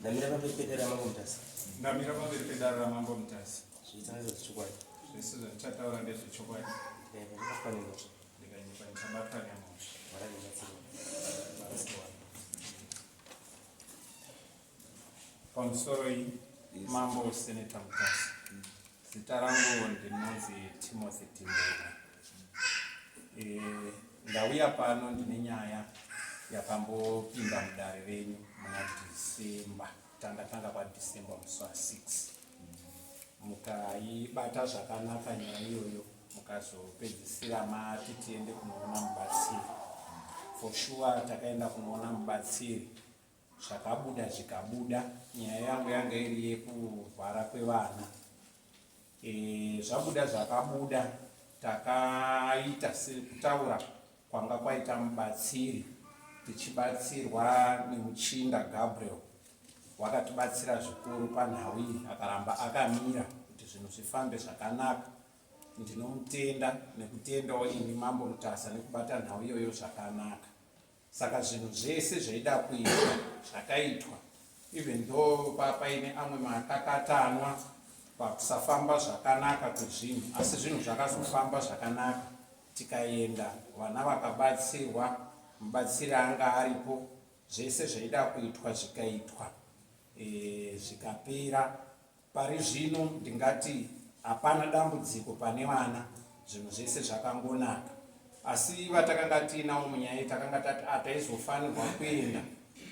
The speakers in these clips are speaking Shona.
Ndamira pamberi pedare raMambo Mutasa. Ndamira pamberi pedare raMambo Mutasa. Zvese ndezvechokwadi. Zvese zvandichataura ndezvechokwadi. Ndikanyepa nemhosva. Ndikanyepa ndichabatwa nemhosva. Mwari andibatsire. Batsirwa. Pamusoro iyi Mambo Senator Mutasa. Zita rangu ndinonzi Timothy Timboka. E, ndauya pano ndine nyaya yakambopinda mudare renyu muna December, tanga tanga kwaDecember musi wa 6. Mukaibata zvakanaka nyaya iyoyo mukazopedzisira mati tiende kunoona mubatsiri. For sure takaenda kunoona mubatsiri Zvakabuda zvikabuda, nyaya yangu yanga iri yekurwara kwevana. E, zvabuda zvakabuda, takaita sekutaura kwanga kwaita mubatsiri tichibatsirwa nemuchinda Gabriel wakatibatsira zvikuru panhau iyi, akaramba akamira kuti zvinhu zvifambe zvakanaka. Ndinomutenda nekutendawo imi Mambo Mutasa nekubata nhau iyoyo zvakanaka. Saka zvinhu zvese zvaida kuitwa zvakaitwa even though paine amwe makakatanwa pakusafamba zvakanaka kwezvinhu asi zvinhu zvakazofamba zvakanaka tikaenda vana vakabatsirwa mubatsiri anga aripo zvese zvaida kuitwa zvikaitwa e, zvikapera Pari zvino ndingati hapana dambudziko pane vana, zvinhu zvese zvakangonaka. Asi vatakanga tiinawo munyaya iyi takanga tati hataizofanirwa kuenda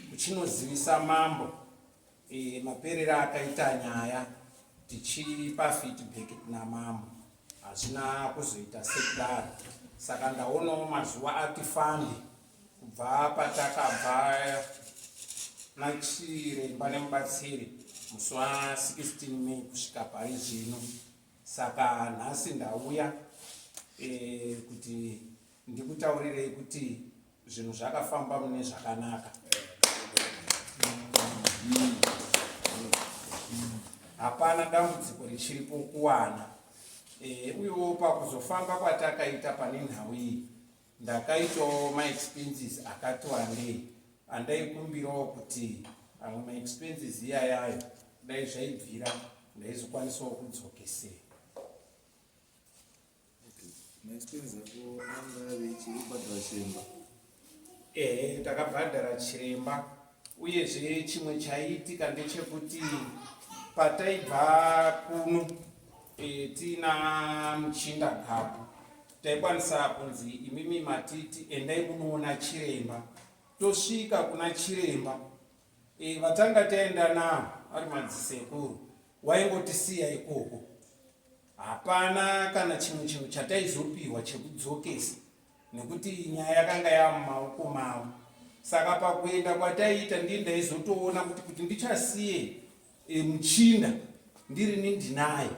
kuchinozivisa mambo e, maperero akaita nyaya tichipa feedback kuna mambo hazvina kuzoita sekudaro. Saka ndaonawo mazuva ati fambe Kubva patakabva nachiremba nemubatsiri musi wa 16 May kusvika pari zvino, saka nhasi ndauya e, kuti ndikutaurirei kuti zvinhu zvakafamba mune zvakanaka. Hapana dambudziko richiripo kuwana e, uyewo pakuzofamba kwatakaita pane nhau iyi Ndakaitawo maexpenses akati wandei andaikumbirawo kuti amwe maexpenses iyayayo dai zvaibvira ndaizokwanisawo kudzokesera. Maexpenses ako anga ave chiri kubhadhara chiremba? Ehe, takabhadhara chiremba uyezve chimwe chaiitika ndechekuti pataibva kuno e, tiina muchinda gapu Taikwanisa kunzi imimi matiti endai munoona chiremba. Tosvika kuna chiremba e, vatanga taenda navo ari madzisekuru waingotisiya ikoko. Hapana kana chimwe chinhu chataizopiwa chekudzokesa nekuti nyaya yakanga yamumaoko mavo. Saka pakuenda kwataiita ndini ndaizotoona kuti kuti ndichasiye e, muchinda ndirini ndinaye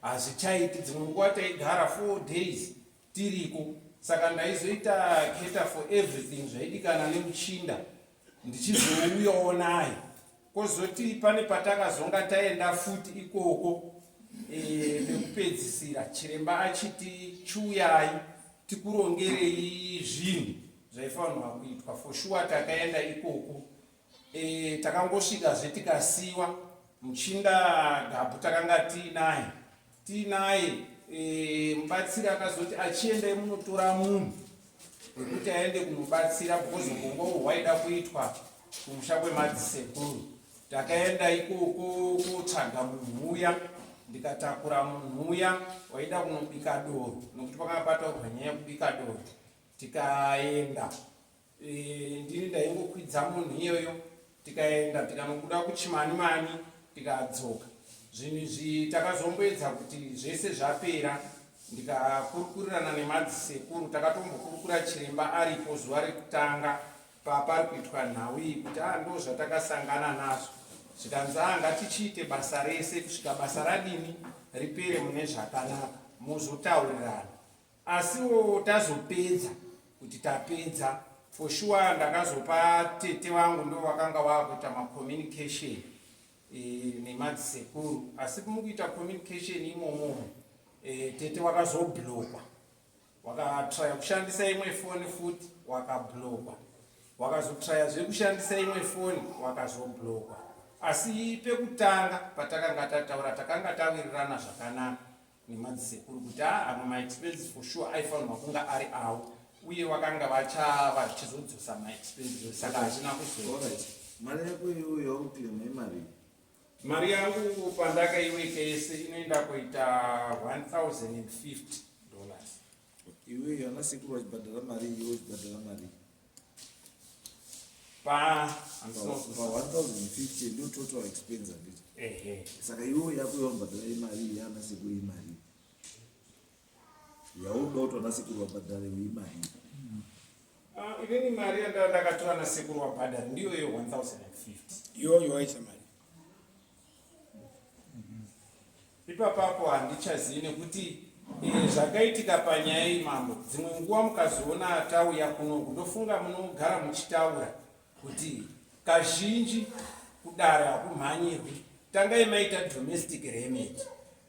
Hazvichaiti, dzimwe nguva taigara 4 days tiriko saka ndaizoita cater for everything zvaidikana nemuchinda ndichizouyawo naye kozoti pane patakazonga taenda futi ikoko e, pekupedzisira chiremba achiti chiuyai tikurongerei zvinhu zvaifanirwa kuitwa for sure takaenda ikoko E, takangosvikazve tikasiwa muchinda Gabhu takanga tiinaye tiinaye e, mubatsiri akazoti achiendai munotora munhu wekuti aende kunobatsira because urongwa uhwu hwaida kuitwa kumusha kwemadzisekuru takaenda ikoko kotsvaga munhu uya ndikatakura munhu uya waida kunobika doro nokuti pakanga pataurwa nyaya yekubika doro tikaenda Eh, ndini ndaingokwidza munhu iyoyo tikaenda tikanobuda kuchimani mani tikadzoka zvinhu izvi takazomboedza kuti zvese zvapera ndikakurukurirana nemadzisekuru takatombokurukura chiremba aripo zuva rekutanga papari kuitwa nhau iyi kuti a ah, ndo zvatakasangana nazvo zvikanzi a ah, ngatichiite basa rese kusvika basa radini ripere mune zvakanaka mozotaurirana Asiwo tazopedza kuti tapedza for sure ndakazopa tete vangu ndo vakanga vakuita macommunication e, nemadzisekuru asi mukuita communication imomo e, tete wakazoblokwa wakatraya kushandisa imwe foni futi wakablokwa wakazotraya zvekushandisa imwe foni wakazoblokwa. Asi pekutanga patakanga tataura, takanga tawirirana zvakanaka nemadzisekuru kuti a amwe maexpenses for sure aifanirwa kunga ari avo, uye vakanga vacha vachizodzosa maexpenses, saka hazvina kuzoita. Alright, mari yako iyoyo yauri kuclaima imari? Mari yangu pandakaiweka yese inoenda kuita $1050. Iwe ana sekuru vachibhadhara mari, iwe uchibhadhara mari? Pa Pa 1050 ndo total expense, handiti? Ehe. Saka iwe yako yaunobhadhara imari, yaana sekuru imari, yaunoda kuti vana sekuru vabhadhare imari? Ah, inini mari yanda ndakatora nasekuru wabhadhara ndiyo iyo 1050. Iyoyo waisa mari? Ipapapo handichazivi nekuti zvakaitika panyaya iyi, mambo, dzimwe nguva mukazoona tauya kunoku, ndofunga munogara muchitaura kuti kazhinji kudare hakumhanyirwi. Tangai maita domestic remedy.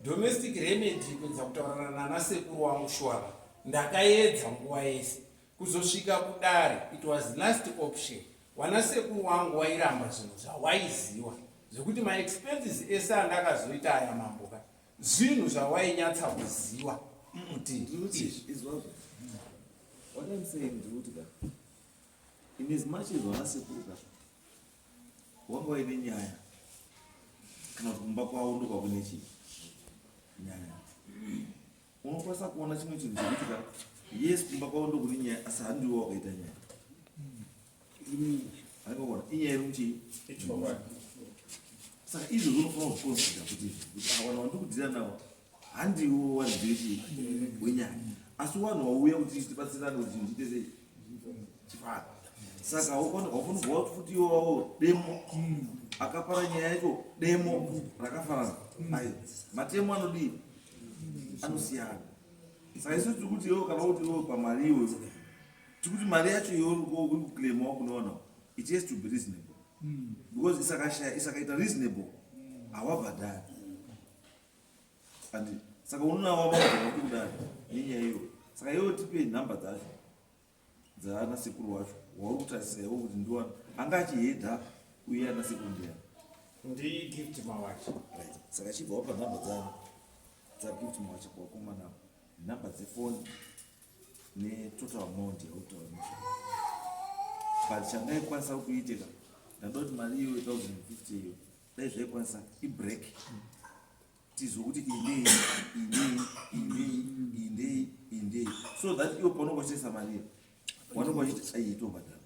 Domestic remedy kuedza kutaurana nanasekuru wangu shuwaka, ndakaedza nguva yese kuzosvika kudare. It was last option. Wanasekuru wangu wairamba zvinhu zvawaiziwa, zvekuti maexpenses ese andakazoita aya, mamboka, zvinhu zvawainyatsa kuziwa kuti Ndikuti izvi. Izvazvo, what I'm saying ndikuti ka, in as much as vana sekuru ka wanga waine nyaya, kana kuti kumba kwavo ndokwakune chii nyaya, unokwanisa kuona chimwe chinhu chekuti ka, yes, kumba kwavo ndokune nyaya, asi handiwo wakaita nyaya. Angaona inyaya iri muchii. Saka izvozvo unofanira kuconsider kuti ava vanhu vandikudhira navo handiwo waridhire chii wenyaya, asi vanhu vauya kuti tibatsirane kuti chinhu chiite sei, chifana. Saka haufanirwa futi iwawo demo akapara nyaya yacho, demo rakafanana. Ai, matemo anodii, anosiyana. Saka isu tiri kuti iwo, kana kuti iwo pamari iwoyo, tiri kuti mari yacho iwe uri kuclaimawo kunoona, it has to be reasonable, because isakashaya, isakaita reasonable, hawabhadhari. Andi saka unoona wabhadhara kuti kudari nenyaya iyoyo. Saka iwe tipe nhamba dzacho dzaana sekuru wacho wauri kutarisira iwe kuti ndiwana anga achihedha, uye ana sekuru ndiyani? NdiGift Mawachi. Right, saka chibva wapa nhamba dzani dzaGift Mawachi kuvakomana, nhamba dzefoni netotal amount yautaura nezvayo. But chandaikwanisa kuitika, ndada kuti mari iyoyo 1050 iyo, dai zvaikwanisa ibreak, tizwe kuti indei, indei, indei, indei, indei, so that iwo paunonga uchitesa mari iyo, wanonga uchiti ai tobhadhara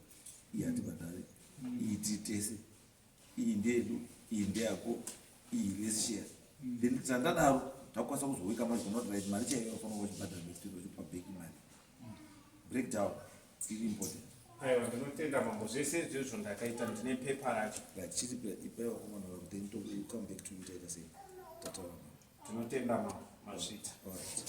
iyi, hatibhadhari iyi, titese iyi ndeyedu, iyi ndeyako, iyi let's share. Then tandadaro takukwanisa kuzoweka mari kuona kuti right, mari chaiyo yafanira kuchibhadhara pabheki, mari breakdown iri important. Aiwa, ndinotenda mambo. Zvese izvozvo ndakaita, ndine pepa racho. Right, chiti ipai vakomana vako, then we come back to you. Taita sei, tataura navo. Tinotenda mambo, mazvita. Alright.